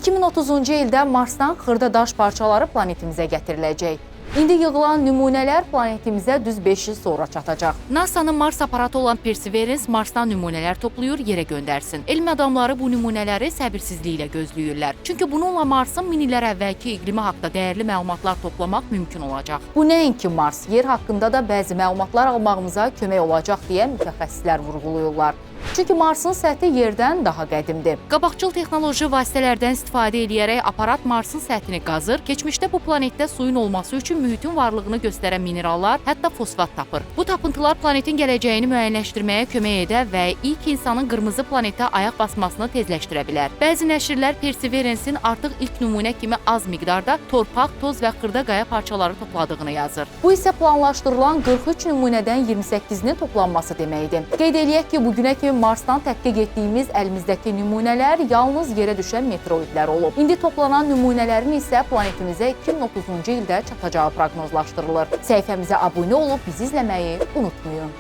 2030-cu ildə Marsdan xırda daş parçaları planetimizə gətiriləcək. İndi yığılan nümunələr planetimizə düz 5 il sonra çatacaq. NASA-nın Mars aparatı olan Perseverance Marsdan nümunələr toplayır, yerə göndərsin. Elm adamları bu nümunələri səbirsizliklə gözləyirlər. Çünki bununla Marsın min illər əvvəlki iqlimi haqqında dəyərli məlumatlar toplamaq mümkün olacaq. Bu nəinki Mars, yer haqqında da bəzi məlumatlar almağımıza kömək olacaq deyə mütəxəssislər vurğulayırlar. Çünki Marsın səthi yerdən daha qədimdir. Qabaqcıl texnoloji vasitələrdən istifadə eləyərək aparat Marsın səthini qazır, keçmişdə bu planetdə suyun olması üçün mühitin varlığını göstərən minerallar, hətta fosfat tapır. Bu tapıntılar planetin gələcəyini müəyyənləşdirməyə kömək edə və ilk insanın qırmızı planetə ayaq basmasını tezləşdirə bilər. Bəzi nəşrlər Perseverance-in artıq ilk nümunə kimi az miqdarda torpaq, toz və xırda qaya parçaları topladığını yazır. Bu isə planlaşdırılan 43 nümunədən 28-nin toplanması deməkdir. Qeyd eləyək ki, bugünə kimi Marsdan tədqiq etdiyimiz əlimizdəki nümunələr yalnız yerə düşən meteoroidlər olub. İndi toplanan nümunələrin isə planetimizə 2030-cu ildə çatacağı proqnozlaşdırılır. Səhifəmizə abunə olub bizi izləməyi unutmayın.